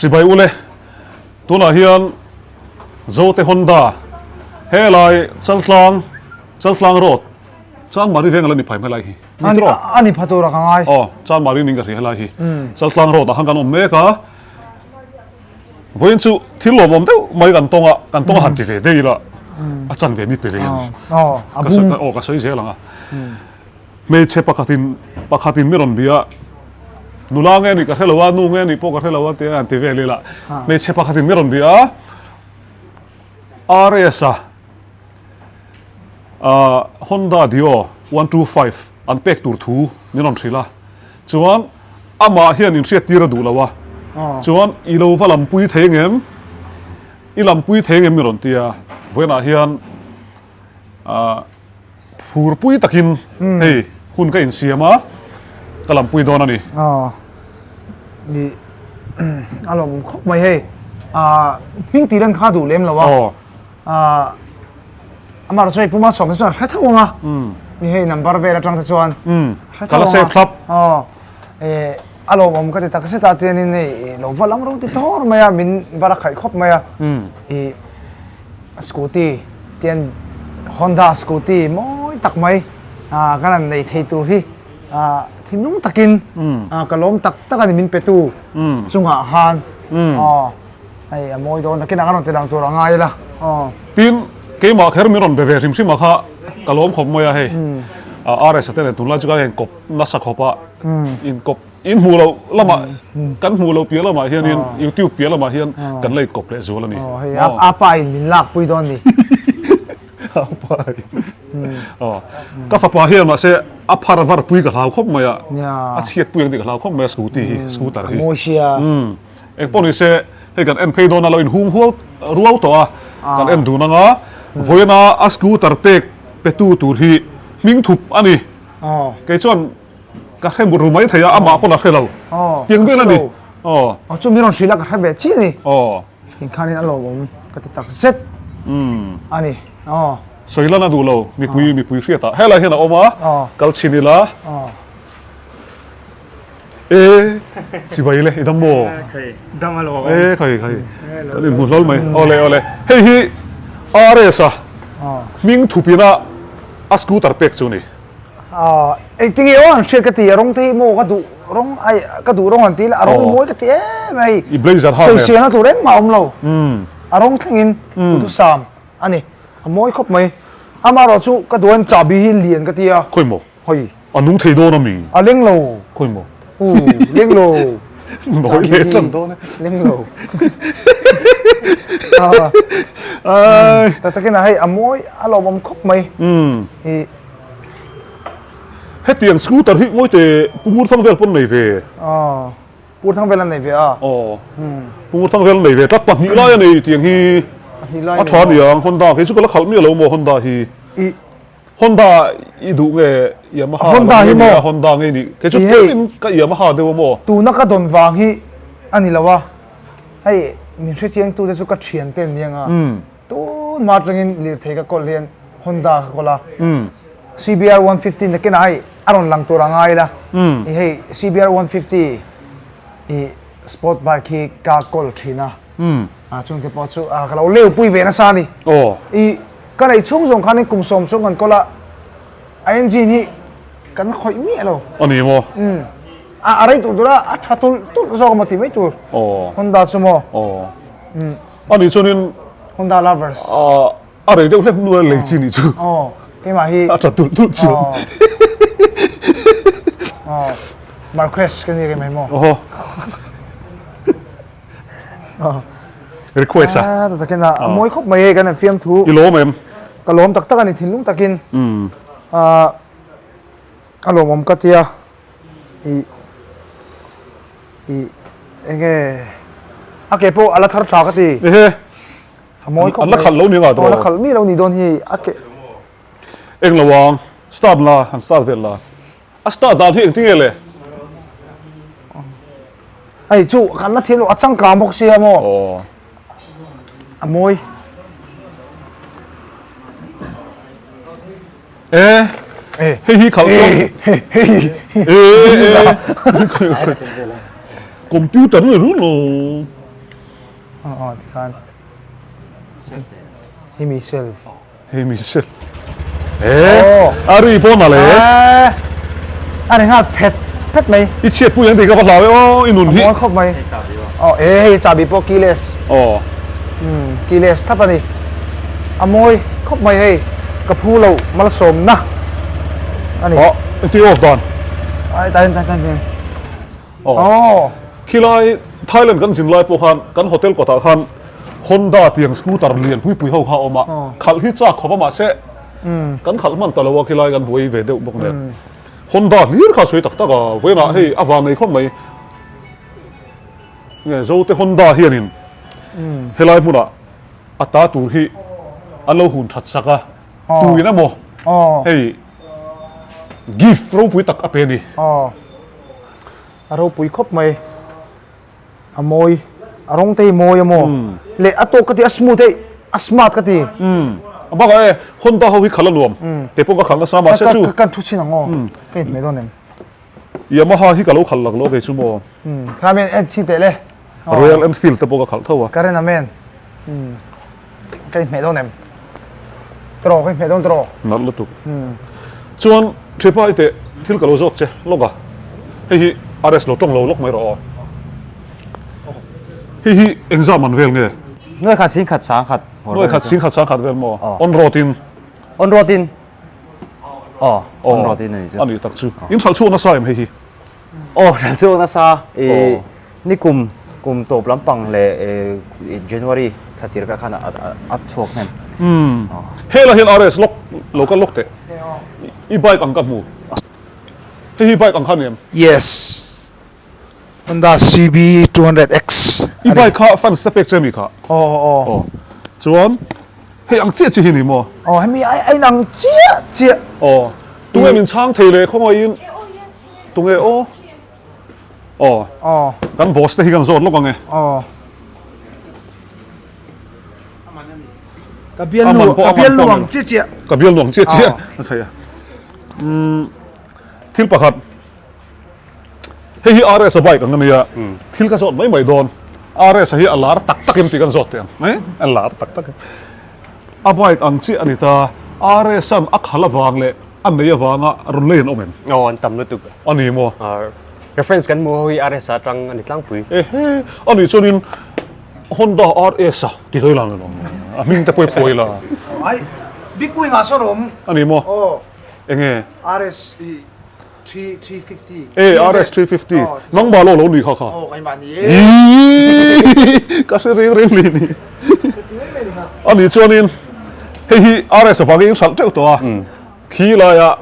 Chibai ule, tunah hian Zote Honda helai Chaltlang, Chaltlang Road, Chanmari veng a la ni phai helai hi. Ni tawh? A ni pha tur a ka ngai. Aw, Chanmari ning ka hria helai hi. Chaltlang Road ah khan kan awm mek a. Vawiin chu thil lawmawm deuh mai kan tawng a, kan tawng a han ti ve dei ila, a chan ve mi pe ve ang. Aw, a bung. Aw, ka sawi zel ang a. Hmeichhe pakhatin pakhatin mi rawn bia a, nula nge nih ka hre lo a, nu nge nih pawh ka hre lo a tia an ti vel ila. Hmeichhe pakhatin mi rawn bia a, RS a Honda Dio 125 an pek tur thu min rawn hrilh a, chuan amah hian inhriattir a duh lo a, chuan i lo va lampui thei ngem, i lampui thei ngem mi rawn ti a, vawiinah hian Phurpui takin hei hun ka insiam a, ka lampui dawn a ni. Aw, ni a lawmawm khawp mai hei. Hming tih lan kha duh lem lo a. Aw. Amaherawhchu hei Puma sawm te chuan a hre tho ang a. Ni hei number vel atang te chuan hre tho ang a. Ka la save thlap. Aw, a lawmawm ka ti tak zet a tianin hei lo va lam ro ti thawr mai a, min bar a khaih khawp mai a. I. Scooty tian Honda scooty mawi tak mai kan han nei thei tur hi thinlung takin ka lawm tak tak a ni min petu chungah khan aw hei a mawi dawn takin a kan rawn ti lang tur a ngai ila aw. Tin, keimah kher min rawn be ve hrim hrim a kha ka lawm khawp mai a hei RS a te nen tunlai chu kan inkawp nasa khawp a inkawp In hmuh loh lamah kan hmuh loh piah lamah hianin YouTube piah lamah hian kan la inkawp leh zual a ni. Aw hei a pa in min lak pui dawn ni. A pa in. Aw ka fapa hian mahse a phar var pui ka hlau khawp mai a. A chhiat pui ang tih ka hlau khawp mai a scooty hi scooter hi. A mawi sia. Engpawh ni se hei kan en phei dawn a lo inhung huau ruau tawh a kan en dun anga vawiina a scooter pek petu tur hi hming thup a ni. Kei chuan Ka hre mut ru mai thei a, amah pawn a hre lo. Tiang vel a ni. Aw. Chu min rawn hrilh a, ka hre ve chiah a ni. Tin khanin a lawmawm ka ti tak zet a ni. Sawi lan a duh lo, mipui mipui hriatah helai hian a awm a, kal chhin ila. E, chibai le, i dam maw? Khai, dam a lawm. E, khai, khai. Kan inhmu hlawl mai. Awle, awle. Hei hi RS a hming thupina a scooter pek chu a ni. Engtinge aw an hriat ka ti a rawng te hi maw ka duh rawng ai ka duh rawng an ti la a rawng hi mawi ka ti em mai I blazer ha nen. Sawisel na tur engmah a awm lo a rawng thlengin duhthusam a ni a mawi khawp mai amaherawh chu ka duh a chahbi hi lian ka ti a. Khawi maw? Hawi. A nung thei dawn a mi? A leng lo. Khawi maw? U leng lo. Nawi leh tan dawn e. Leng lo. Ai. Tak takin a hei a mawi a lawmawm khawp mai. I. Hetiang scooter hi ngawi teh Pu Ngurthangvel pawn nei ve. Aw Pu Ngurthangvel a nei ve a. Aw Pu Ngurthangvel a nei ve tlat pahnih lai a nei tiang hi a tha aniang Honda kei chu ka la khalh miah lo maw Honda hi. I. Honda i duh nge Yamaha Honda hi maw? Honda nge nih kei chu tlemin ka Yamaha deuh a maw? Tuna ka dawn vang hi a ni lo a, hei min hrechiang tute chu ka thian te an ni ang a, tun hma atangin lirthei ka kawl hian Honda ka kawl a, CBR 150 nakinah hei a rawn lang tur a ngai ila, i hei CBR 150 i sport bike hi ka kawl thin a. A chungte pawh chu ka lo leu pui ve nasa a ni. I ka nei chhung zawng khanin kum sawm chhung kan kawl a, a engine hi kan khawih miah lo. A ni maw? A rei tur tur a, a tha tulh tulh zawk emaw tih mai tur. Honda chu maw? A nih chuanin Honda lovers. A rei deuh hlek hnu a lei chi nih chu. Aw, keimah hi. A tha tulh tulh chuan. Aw, Marquez ka ni reng mai maw? Aw. Request a. Ah, takin a mawi khawp mai hei kan han fiam thu. I lawm em? Ka lawm tak tak a ni thinlung takin. Ah, a lawmawm ka tia. I i enge a ke pawh a la thar tha ka ti. Ehe. A mawi khawp mai. An la khalh lo ni nga tawh. A la khalh mi lo ni dawn hi a ke. Eng lo ang start la han start vel la. A start dan hi engtin nge le? Hei chu kan la thiam lo a changkang bawk sia maw? Aw. A mawi. E. Hei hi khalh chuan. Hei hei. E. Computer ni run lo. Aw aw tikhan. Hei mi self. Hei mi self. Eh, a ri pawn a le. A ri nghal phet phet mai. I chhiat pui ang tih ka va hlau e aw i nun hi. A mawi khawp mai. Aw e hei chahbi pawh keyless. Aw. Umm keyless thlap a ni. A mawi khawp mai hei ka phu loh malsawmna a ni. Aw engtin off dan? Ai tain tain tain. Aw. Khilai Thailand kan zin lai pawh khan kan hotel kawtah khan Honda tiang scooter lian pui pui ho kha a awm a, khalh hi chak khawp a mahse kan khalh hman ta lo a khilai kan buai ve deuh bawk nen. Honda hlir kha a sawi tak tak a, vawiinah hei a van nei khawp mai. Nge Zote Honda hianin helai hmunah a ta tur hi an lo hun that sak a, tuin emaw hei gift ropui tak a pe a ni. A ropui khawp mai. A mawi. A rawng te hi mawi a maw? Leh a tawk ka ti, a smooth hei, a smart ka ti. A bakah e, Honda ho hi khalh a nuam. Kei pawh ka khalh nasa mahse chu. Ka thu chhin ang aw. Ka inhmeh dawn em? Yamaha hi ka lo khalh lak lo kei chu maw? Kha men en chhin teh le. Royal Enfield te pawh ka khalh tho a. Ka rin a men. Ka inhmeh dawn em? Tiraw, ka inhmeh dawn tiraw? Nalh lutuk. Chuan Thipa i teh thil ka lo zawt che lawk a, hei hi RS lo tawng lo lawk mai rawh aw. Hei hi engzah man vel nge? Nuai khat sing khat sang khat. Nuai khat sing khat sang khat vel maw? On road in. On road in. Aw, on road in a ni chu. A ni tak chu. In hralh chhuak nasa em hei hi? Aw, hralh chhuak nasa. I nikum kum tawp lampang leh January thla tir vel khan a chhuak hnem. Umm. Helai hian RS lawk lo kal lawk teh. I bike ang ka hmu. Hei hi bike ang kha ni em? Yes. Honda CB 200X. I bike kha fans te pek che mi kha? Aw aw. Aw. Chuan hei ang chiah chi hi ni maw? Aw hemi a inang chiah chiah. Aw. Tunge min chhang thei leh khawngaihin? Tunge aw? Aw. Aw. Kan boss te hi kan zawt lawk ang e. Aw. Ka bialnu, ka bialnu ang chiah chiah. Ka bialnu ang chiah chiah. A thei a. Umm thil pakhat hei hi RS a bike ang a nia thil ka zawt mai mai dawn. RS a hi a lar tak tak em tih kan zawt teh ang. A lar tak tak em. A bike ang chiah a ni ta. RS an a khalh avang leh a nei avanga rawn lei an awm em? Aw an tam lutuk. A ni maw? Reference kan hmuh ho hi RS a atang a ni tlangpui. Ehe, a nih chuanin Honda RS a ti hlei lang lo. A hming te pawh i phuai la. Ai, big wing ah sawn a awm. A ni maw? Aw. Enge? RS i 350. E RS 350. Nangmah lo lo ni kha kha. Aw, keimah ni e. Ka hre reng reng leh ni. A nih chuanin hei hi RS avangin in hralh teuh tawh a. Khi laia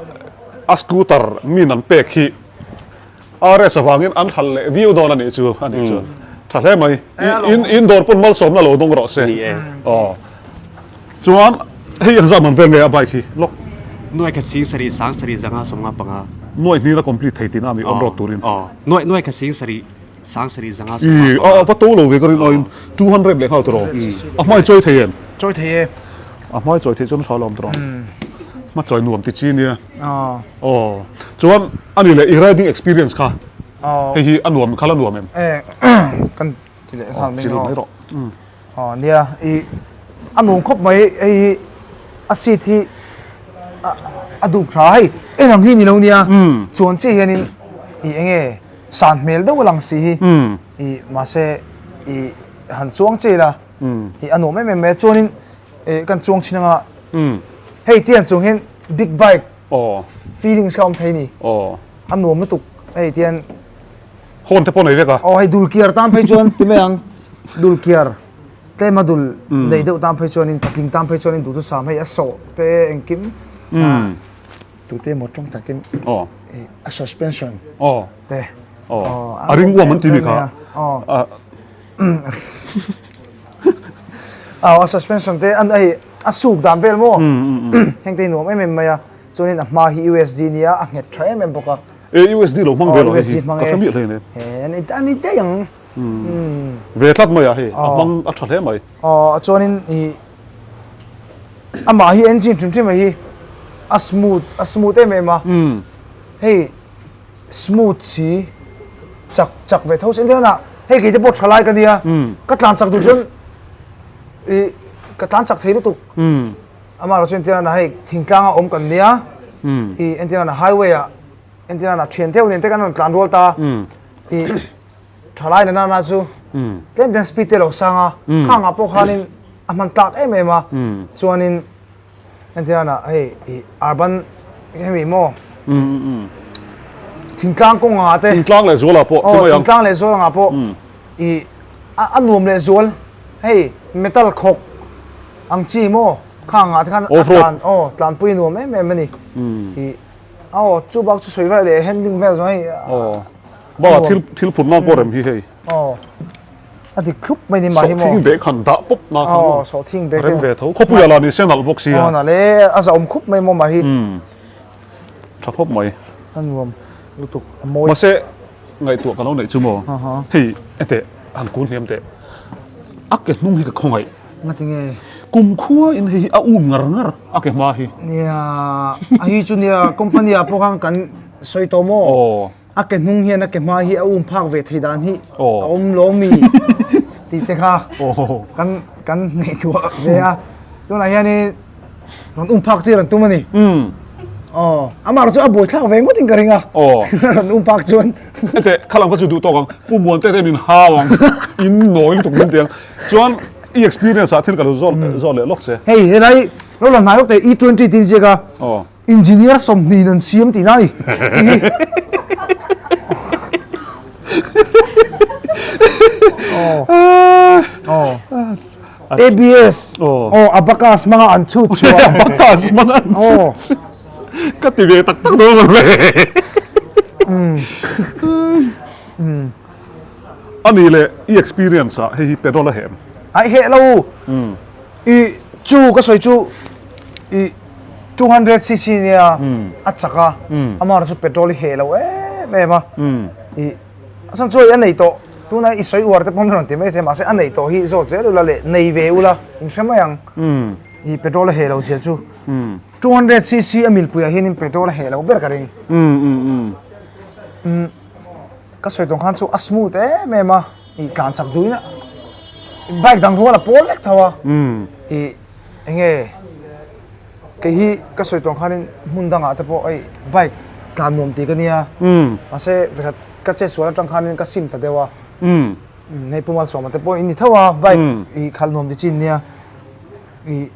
a scooter min an pek hi RS avangin an hralh leh viau dawn a nih chu a nih chuan tha hle mai. In in dawr pawn malsawmna lo dawng rawh se. Aw. Chuan hei engzah man vel nge a bike hi lawk? Nuai khat sing sarih sang sarih zanga sawmnga panga. Nuai hnih la complete thei tihna a ni on road turin. Aw. Nuai nuai khat sing sarih sang sarih zanga sawmnga panga. Ih a va to lo ve ka rin aiin 200 leh nghal tawh. A hmai chawi thei em? Chawi thei e. A hmai chawi thei chuan tha lo awm tawh. Hma chawi nuam ti chi nia. Aw. Chuan a ni leh i riding experience kha. Hei hi a nuam kha la nuam em? Kan ti leh nghal mai rawh. Chi mai rawh. Aw nia i a nuam khawp mai hei hi a seat hi a dup tha hei en ang hi ni lo nia chuan chiah hianin i enge san hmel deuh a lang si hi i mahse i han chuang chiah ila i a nuam em em mai a chuanin ih kan chuang chhin anga hei tiang chung hian big bike feelings kha a awm thei a ni a nuam lutuk hei tian. Hawn te pawh nei vek a. Aw hei dul kiar tan phei chuan ti mai ang dul kiar tlema dul nei deuh tan phei chuanin patling tan phei chuanin duhthusam hei a sawh te engkim tute emaw tawng takin a suspension te a ring uam an ti mi kha aw a suspension te an hei a suk dan vel maw heng te hi nuam em em mai a chuanin a hma hi USD nia a nghet tha em em bawk a. E USD lo hmang ve lo hei hi ka hre miah hle nen. E a ni daih ang. Ve tlat mai a hei a hmang a tha hle mai. Aw chuanin i amah hi engine hrim hrim hi a smooth a smooth em em a. Hei smooth si chak chak ve tho si engtin a. Hei kei te pawh tha lai ka nia. Ka tlan chak duh chuan i ka tlan chak thei lutuk. Amaherawhchu chu entirna na hei thingtlanga awm kan nia. I entirna na highway ah entirna na thian theuh nen te kan rawn tlan rual ta. I tha lai na na chu tlem tlem speed te lo sang a. Khangah pawh khanin a hman tlak em em a. Chuanin Entirana hei i urban hemi maw thingtlang kawng angah te thingtlang leh zual ah pawh aw thingtlang leh zual angah pawh i a nuam leh zual hei metal khawk ang chi maw kha angah te khan a tlan aw tlanpui nuam em em a ni i aw chu bak chu sawi vel leh handling vel zawng hei aw bakah thil thil phurh nan pawh rem hi hei aw A dik thlup mai ni mah hi maw. Sawhthing bag han dah pawp na kha maw. Aw sawhthing bag. Rem ve tho. Khawpuia lah ni se nalh bawk sia. Aw nalh e, a zahawm khup mai maw mah hi. Tha khawp mai. A nuam lutuk a mawi. Mahse ngaihtuah ka lo neih chu maw. Hei ete han kun hliam teh. A ke hnung hi ka khawngaih. Ngati nge? Kumkhua in hei hi a um ngar ngar a ke hma hi. Nia a hi chu nia company ah pawh khan kan sawi tawh maw. Aw. A ke hnung hian a ke hma hi a um phak ve thei dan hi a awm lo mi tih te kha kan kan ngaihtuah ve a. Tunah hianin rawn um phak tir an tum a ni. Aw, amah chu a buai thlak ve ngawtin ka ring a. Rawn um phak chuan. Hete khalam kha chu duh tawk ang, Pu Muante te min hau ang, in nawi lutuk min ti ang. Chuan i experience ah thil ka lo zawt zawt leh lawk che. Hei helai lo la hnai lawk teh E20 tin ziak a. Engineer 20 an siam tihna a ni. ABS aw abacus hmanga an chhut chhuah. Abacus hmanga an chhut chhuah. Ka ti ve tak tak dawn lo le. A nih leh i experience ah hei hi petrol a heh em? Ai heh lo. I chu ka sawi chu i 200 cc nia a chak a amah chu petrol i heh lo em em a i a chhan chu a nei tawh tuna i sawi uar te pawh rawn ti mai thei mahse a nei tawh hi zawt zel ula leh nei ve ula in hre mai ang i petrol a heh lo zia chu 200 cc a milpuiah hianin petrol a heh lo ber ka ring ka sawi tawng khan chu a smooth em em a i tlan chak duhin a bike dang rual a pawl vek tho a i enge kei hi ka sawi tawng khanin hmun dangah te pawh hei bike tlan nuam tih ka nia mahse vekhat ka che sual atang khanin ka sim ta deuh a hei Pu Malsawma te pawh in ni tho a bike i khalh nuam ti chin nia i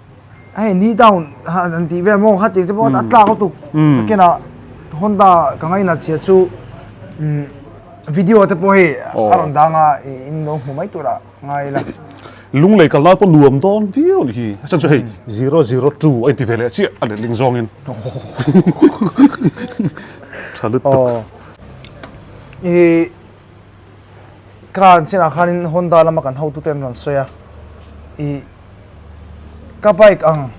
Hei knee down han tih vel maw kha tih te pawh a tlak lutuk nakinah Honda ka ngainat sia chu video te pawh hei a rawn dang a in lo hmu mai turah ngai ila. Lunglei kal nan pawh nuam dawn viau a ni hi a chhan chu hei 002 a inti ve leh chiah a letling zawngin tha lutuk. I Ka an chinah khanin Honda lama kan hotute an rawn sawi a, ih ka bike ang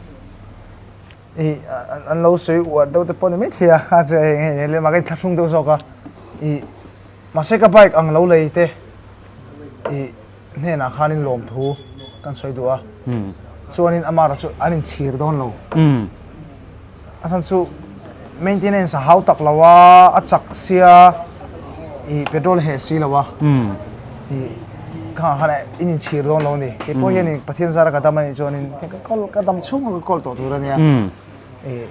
ih an lo sawi uar deuh te pawh ni maithei a, a chu hei hei leh mah ka inthlahrung deuh zawk a, ih mahse ka bike ang lo lei te ih hnenah khanin lawmthu kan sawi duh a, chuanin amah chu an inchhir dawn lo. A chhan chu maintenance a hau tak lo a, a chak sia ih petrol heh si lo a, ih kha khan in inchhir dawn lo a ni. Kei pawh hianin Pathian zara ka dam a nih chuanin ka kawl ka dam chhung a ka kawl tawh tur a nia. Ih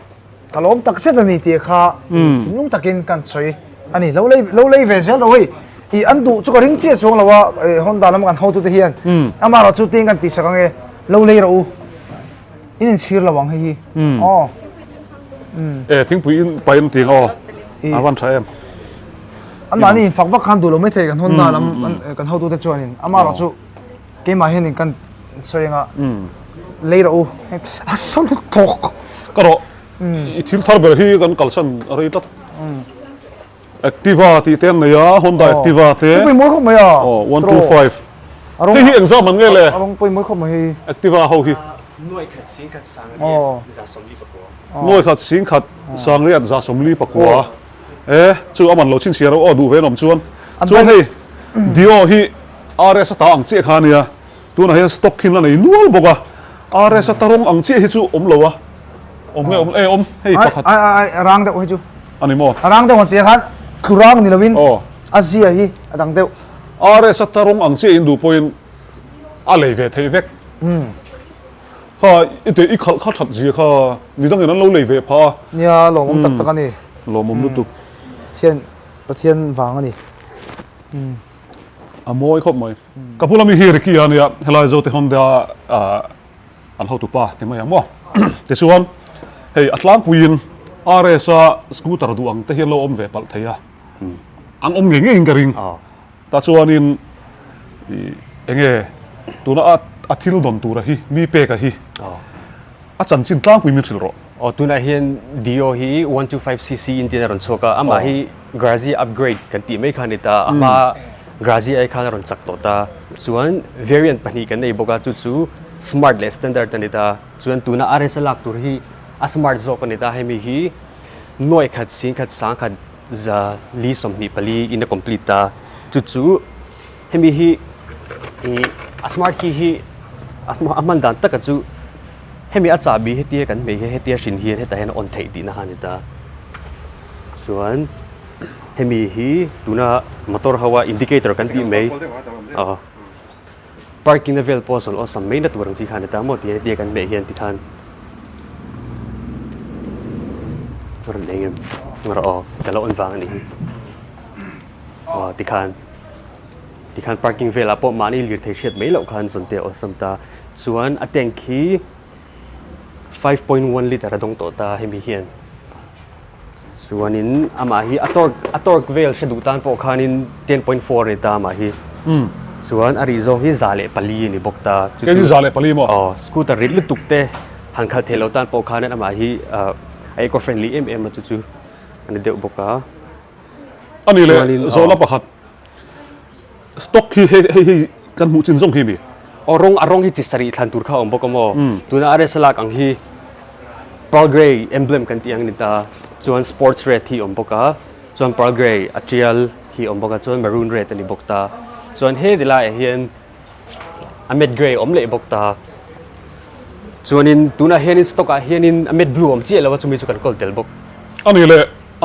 ka lawm tak zet a ni tih kha thinlung takin kan sawi a ni. Lo lei lo lei ve zel lo hei ih an duh chu ka ring chiah chuang lo a, Honda lama kan hotute hian amaherawhchu chu tin kan tihsak ang e, lo lei rawh u. In inchhir lo ang hei hi. Aw. E thingpui in pai an ti ang aw. A van tha em. An mahni in fak vak khan duh lo mai thei kan Honda lam kan hotute chuanin amah erawh chu keimah hianin kan sawi anga lei rawh u. A sa lutuk. Ka rawh i thil thar ber hi kan kalsan a rei tlat. Activa tih te an nei a, Honda Activa te. Thil pawimawh khawp mai a. Aw, 125. Hei hi engzam an nge le? A rawng pawimawh khawp mai hei. Activa ho hi. Nuai khat sing khat sang riat 140 pakua. Nuai khat sing khat sang riat 140 pakua. E, chu a man lo chhinchhiar aw aw duh ve an awm chuan. Chuan hei Dio hi RS a ta ang chiah kha a nia. Tunah hian stock hi la nei nual bawk a. RS a ta rawng ang chiah hi chu awm lo a. Awm nge awm e awm hei pakhat. Ai ai ai rang deuh hei chu. A ni maw? A rang deuh ang tih ah khan thlu rang ni lovin a zia hi a dang deuh. RS a ta rawng ang chiah in duh pawhin a lei ve theih vek. Kha i teh i khalh kha that zia kha midangin an lo lei ve phah a. Nia lawmawm tak tak a ni. Lawmawm lutuk. Pathian Pathian vang a ni. A mawi khawp mai. Ka bula mi hi Ricky a nia helai Zote Honda an hotu pa ti mai ang maw. Tichuan hei a tlangpuiin RS a scooter duh ang te hi an lo awm ve palh thei a. An awm ngei ngeiin ka ring. Tah chuanin eng nge tuna a thil dawn tura hi mi peka hi a chanchin tlangpui min hrilh rawh. Aw tunah hian Dio hi 125 cc in tiin a rawn chhuak a, amah hi Grazia upgrade kan tih mai kha a ni ta, a hma Grazia ai khan a rawn chak tawh ta. Chuan variant pahnih kan nei bawk a, chu chu smart leh standard a ni ta. Chuan tuna RS a lak tur hi a smart zawk a ni ta, hemi hi nuaih khat singkhat sangkhat 424 in a complete ta. Chu chu hemi hi ih a smart key hi a hman dan taka chu hemi a chahbi hetia kan hmei hian hetia hrin hian hetah hian a on theih tihna kha a ni ta. Chuan hemi hi tuna motor ho a indicator kan tih mai aw parking na vel pawh a sawn awlsam mai na tur ang chi kha a ni ta maw tih hetia kan hmeh hian tikhan a rawn eng em rawh aw ka lo on vang a nih hi aw tikhan tikhan parking velah pawh mahni lirthei hriat mai loh khan zawn te a awlsam ta chuan a tank hi 5.1 litre a dawng tawh ta hemi hian. Chuanin amah hi a torque a torque vel hre duh tan pawh khanin 10.4 a ni ta amah hi. Chuan a rih zawng hi 104 a ni bawk ta. Chu chu 104 maw? Aw, scooter rit lutuk te han khalh theih loh tan pawh khanin amah hi a eco friendly em em a chu chu a ni deuh bawk a. A ni leh zawhna pakhat Stock hi hei hei hei kan hmuh chin zawng hi mi. Aw rawng a rawng hi chi sarih thlan tur kha a awm bawk a maw? Tuna RS a lak ang hi Pearl Grey emblem kan tih ang a ni ta. Chuan Sports Red hi a awm bawk a, chuan Pearl Grey a tial hi a awm bawk a, chuan Maroon Red a ni bawk ta. Chuan heti laiah hian a Matte Grey a awm leh bawk ta. Chuanin tunah hianin stock ah hianin a Matte Blue a awm chiah lo a, chumi chu kan kawl tel bawk. A ni le,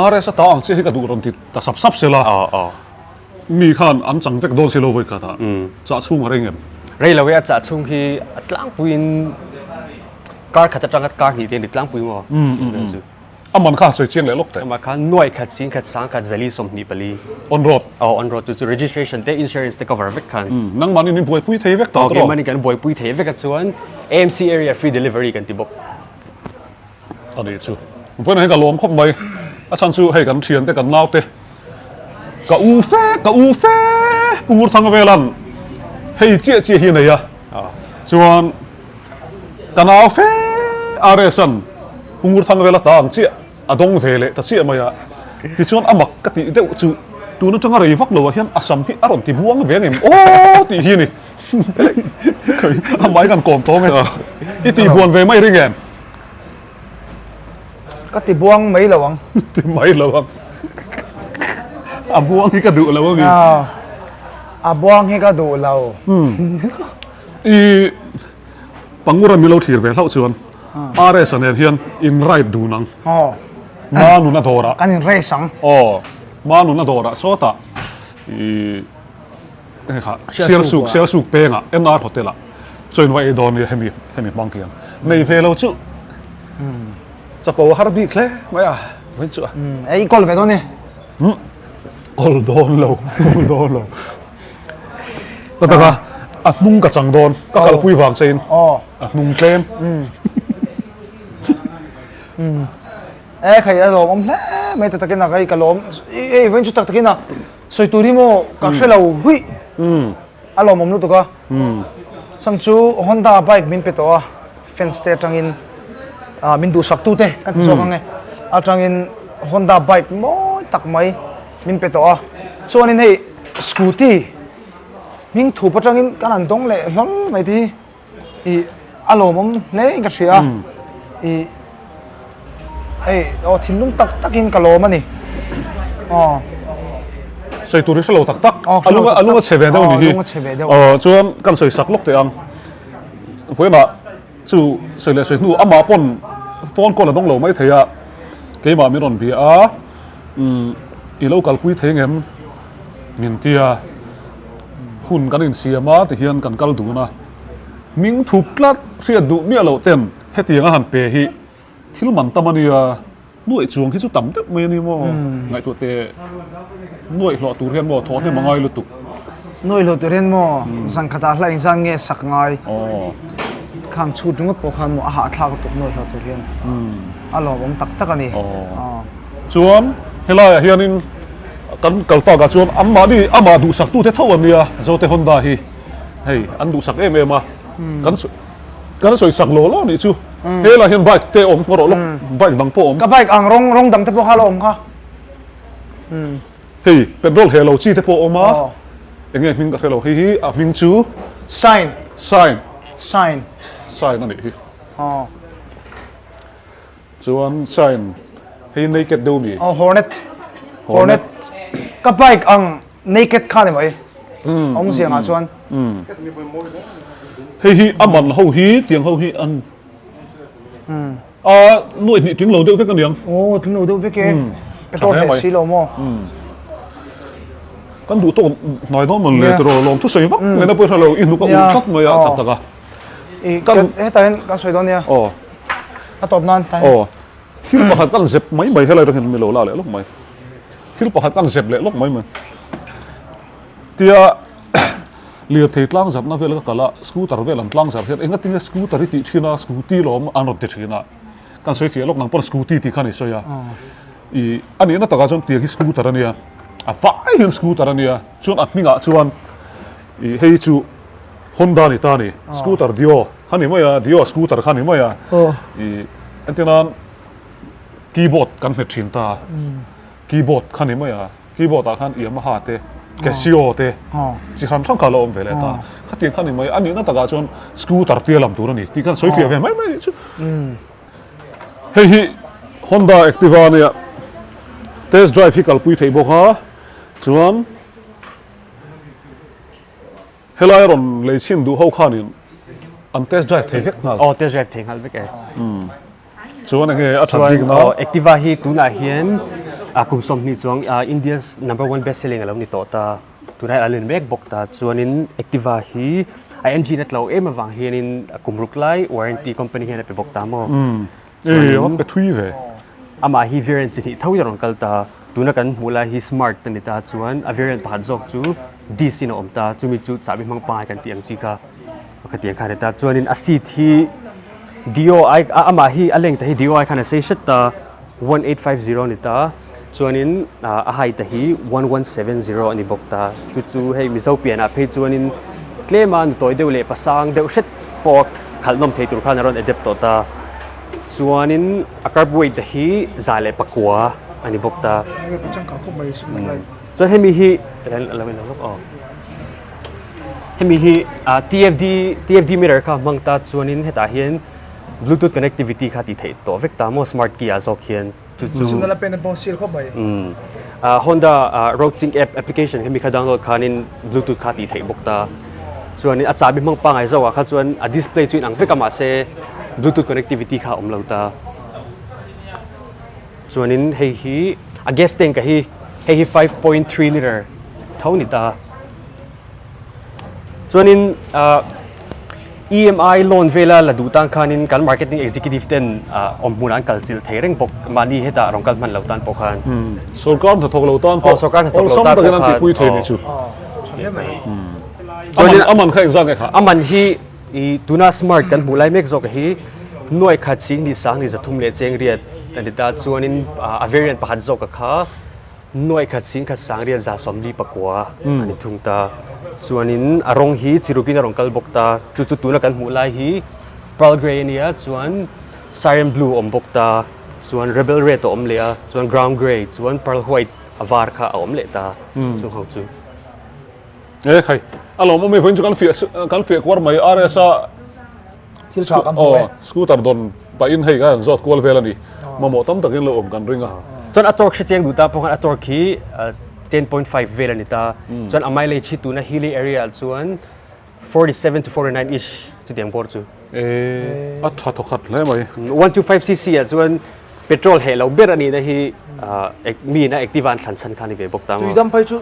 RS a ta ang chiah hi ka duh rawn ti ta sap sap sela. Aw aw. Mi khan an chang vek dawn si lo vawi khat ah chah chhung a reng em? Rei lo e a chah chhung hi a tlangpuiin kar khat atanga kar hnih te a ni tlangpui maw? Chu. A man kha sawi chiang leh lawk teh. Amah kha nuai khat sing khat sang khat zali 24. On road. Aw on road chu chu registration te insurance te cover vek khan. Nangmahni in buaipui thei vek ta tawh. Keimahni kan buaipui thei vek a chuan AMC area free delivery kan ti bawk. A nih chu. Vawiin ah hian ka lawm khawp mai. A chhan chu hei kan thiante kan naute ka u fe ka u fe Pu Ngurthanga velan hei chiah chiah hi a nei a. Chuan ka nau fe RS an Pu Ngurthanga vela ta ang chiah a dawng ve leh ta chiah mai a. Tichuan a mak ka tih deuh chu tun atanga rei vak lo ah hian a sam hi a rawn ti buang ve ang em aw tih hi a ni. A mai kan kawm tawng e. I tih buan ve mai ring em? Ka ti buang mai lo ang. Ti mai lo ang. A buang hi ka duh lo ami. A buang hi ka duh lo. I Pangura mi lo thlir ve hlauh chuan RS a nen hian in ride dun ang. Ma nun a dawrah. Kan in race ang. Aw, ma nun a dawrah sawtah i Hei kha Sialsuk Sialsuk pengah NR Hotel ah chaw in va ei dawn nia hemi hemi hmang hian nei ve lo chu chapo a har bik hle mai a vawiin chu a. Ei kawl ve dawn e. Kawl dawn lo kawl dawn lo ta taka a hnung ka chang dawn ka kalpui vang che in a hnung tlem. E khai a lawmawm hle mai ta takin a kai ka lawm ei vawiin chu tak takin a. Sawi tur hi maw ka hre lo huih a lawmawm lutuk a. Chhan chu Honda bike min pe tawh a, fans te atangin min duhsak tu te kan ti zawk ang e, atangin Honda bike mawi tak mai min pe tawh a. Chuanin hei scooty hming thup atangin kan han dawng leh hlawl mai te hi. I a lawmawm hle in ka hria a, i hei aw thinlung tak tak in ka lawm a ni aw. Sawi tur hi hre lo tak tak, a lung a lung a chhe ve deuh a ni hi, aw chuan kan sawi sak lawk teh ang, vawiinah chu sawi leh sawi hnu amah pawn phone call a dawng lo mai thei a, keimah min rawn bia a, i lo kalpui thei ngem min tia. Hun kan insiam a tihian kan kal dun a, hming thup tlat hriat duh miah loh ten hetiang a han pe hi thil man tam a nia, nuaih chuang hi chu tam deuh mai a ni maw? Ngaihtuah teh nuaih hlawh tur hian maw thawh hnem a ngai lutuk. Nuaih hlawh tur hian maw zan khatah hla engzan nge sak ngai? Khang chhut ringawt pawh khan maw a hahthlak lutuk nuaih hlawh tur hian a lawmawm tak tak a ni. Chuan helaiah hianin Kan kal takah chuan anmahni amah duhsaktute tho an nia, Zote Honda hi hei an duhsak em em a, kan kan sawisak law law nih chu. Helaiah hian bike te awm rawh lawk, bike dang pawh awm. Ka bike ang rawng rawng dang te pawh kha la awm kha. Hei petrol heh lo chi te pawh awm a, eng nge hming ka hre lo, hei hi a hming chu. Sign. Sign. Sign. Sign a nih hi. Chuan sign hei naked deuh mi? Aw Hornet. Hornet. Ka bike ang naked kha ni mai. Awmzia ngah chuan. Hei hi a man ho hi tiang ho hi an a nuaih hnih tling lo deuh vek aniang. Aw tling lo deuh vek e. Petrol heh si lo maw? Kan duh tawk hnai dawn mawn le tiraw lawm thusawi vak mai na pawh i hre lo i hnuk a ulh tlat mai a tak tak a. Kan hetah hian kan sawi dawn nia. Aw. A tawp nan time. Aw. Thil pakhat kan zep mai mai helai atangin mi lo la leh lawk mai. Thil pakhat kan zep leh lawk mai mai. Tia lirthei tlang zarhna vel ka kal a, scooter vel an tlang zarh hian engatinge scooter i tih thin a, scooty lawm an rawn ti thin a. Kan sawi fiah lawk nang pawn scooty tih khan i sawi a. I a nihna takah chuan tiang hi scooter a nia. A vai hian scooter a nia. Chuan a hmingah chuan i hei chu Honda ni ta ni, scooter Dio kha ni mai a, Dio scooter kha ni mai a, i entir nan keyboard kan hmet thin ta, keyboard kha ni mai a, keyboard ah khan Yamaha te, Casio te chi hran hran kha a lo awm ve leh ta, khatiang kha ni mai a, a nihna takah chuan scooter tia lam tur a ni tih khan sawi fiah ve mai mai a nih chu. Hei hi Honda Activa a nia, test drive hi kalpui theih bawk a, chuan. Helai rawn lei chhin duh ho khanin an test drive thei vek nghal. Aw test drive thei nghal vek e. Chuan enge a that bik na? Activa hi tunah hian kum 20 chuang India's number one best selling a lo ni tawh ta. Tunah hian a len mek bawk ta. Chuanin Activa hi a engine a tlo em avang hianin kum ruk lai warranty company hian a pe bawk ta maw? Chuanin pe thui ve. Amah hi variant chi hnih tho in a rawn kal ta. Tuna kan hmuh lai hi smart a ni ta chuan a variant pakhat zawk chu disc in a awm ta. Chumi chu chahbi hmang pangai kan tih ang chi kha khatiang kha a ni ta. Chuanin a seat hi Dio ai amah hi a length hi Dio ai khan a sei hret ta 1850 a ni ta. Chuanin a height hi 1170 a ni bawk ta. Chu chu hei Mizo pianah phei chuanin tlema nutawi deuh leh pasang deuh hret pawh khalh nawm thei tur khan a rawn adapt tawh ta. Chuanin a curb weight te hi 109 a ni bawk ta. Chuan hemi hi hemi hi TFD TFD meter kha hmang ta chuanin hetah hian bluetooth connectivity kha tih theih tawh vek ta maw smart key ah zawk hian. Chu chu Signal a pen a pawh sil khawp mai. Honda Road Sync app application hemi kha download khanin Bluetooth kha tih theih bawk ta. Chuanin a chahbi hmang pangai zawkah kha chuan a display chu inang vek a mahse Bluetooth connectivity kha a awm lo ta. Chuanin hei hi a gas tank a hi hei hi 5.3 liter tho ni ta. Chuanin EMI loan vela la duh tan khanin kan marketing executive ten awm hmunah an kal chilh thei reng bawk mahni hetah rawn kal hman lo tan pawh khan. Sorkar hnathawk lo tan pawh sorkar hnathawk lo tan pawh khan an tihpui thei ni chu. Chuanin a man kha engzat nge kha? A man hi i tuna smart kan hmuh lai mek zawk hi nuai khat sing ni sang ni 300 leh cheng riat a ni ta chuanin a variant pakhat zawk a kha Nuaih khat sing khat sang riat 49 a ni thung ta. Chuanin a rawng hi chirukin a rawn kal bawk ta. Chu chu tuna kan hmuh lai hi pearl grey a nia, chuan siren blue a awm bawk ta, chuan rebel red a awm leh a, chuan ground grey, chuan pearl white a var kha a awm leh ta chung ho chu. E khai, a lawmawm e vawiin chu kan fiah kan fiah kuar mai RS a Thil tha kan hmu e. Scooter dawn pahin hei kha an zawt kual vel a ni. Mamawh tam takin lo awm kan ring a. Chuan a torque hre chiang duh ta pawh khan a torque hi 10.5 vel a ni ta. Chuan a mileage hi tuna hilly area ah chuan 47 to 49 ish chutiang bawr chu. E a tha thawkhat hle mai. 125cc ah chuan petrol heh lo ber a nihna hi mi in a active a an thlan chhan kha a ni ve bawk ta maw. Tuidam phei chu.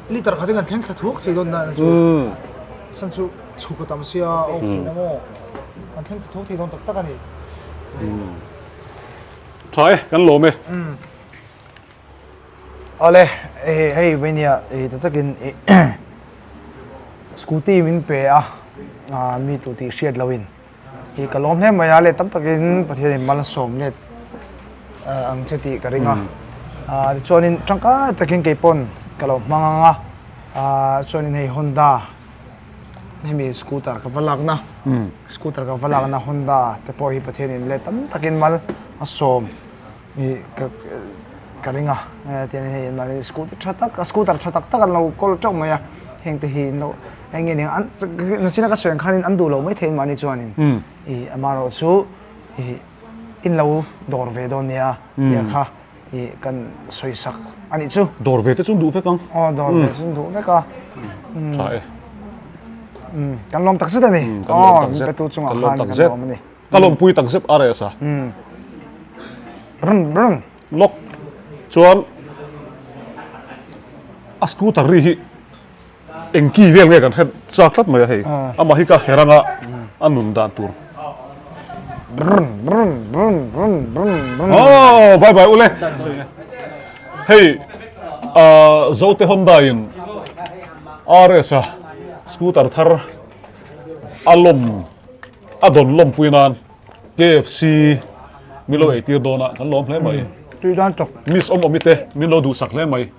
Liter khat in kan thleng thla thuak thei dawn na chu. San chu chhuk a tam sia off in emaw kan thleng thla thuak thei dawn tak tak a ni. Tha e, kan lawm e. Awle, hei veinia ta takin scooty min pe a, mi tu tih hriat loin. Hi ka lawm hle mai a, leh tam takin Pathianin mal a sawm let ang che tih ka ring a. Tichuanin tangkai takin kei pawn ka lo hmang ang a, chuanin hei Honda hemi scooter ka va lakna, scooter ka va lakna Honda te pawh hi Pathianin leh tam takin mal a sawm. Ih ka ka ring a tiangin hei mahni scooter tha tak scooter tha tak tak an lo kawl teuh mai a heng te hi an lo eng nge niang an nachina ka sawi ang khanin an duh lo maithei mahni chuanin ih amaherawh chu ih in lo dawr ve dawn nia tih kha ih kan sawi sak a nih chu. Dawr ve te chu an duh vek ang. Aw dawr ve chu an duh vek a. Tha e. Kan lawm takzet a ni. Kan lawm takzet. Min petu chungah khan kan lawm a ni. Ka lawmpui tak zet RS a. Brum brum. Lock chuan a scooter ri hi eng ki vel nge kan hre chak tlat mai a hei. Amah hi ka her anga a nun dan tur. Brum brum brum brum brum brum. Oh bye bye ule. Hei Zote Honda in RS a scooter thar a lawm A dawn lawmpui nan KFC min lo eitir dawn a, kan lawm hle mai. Tui dan chawk. Miss awm awmi te min lo duhsak hle mai.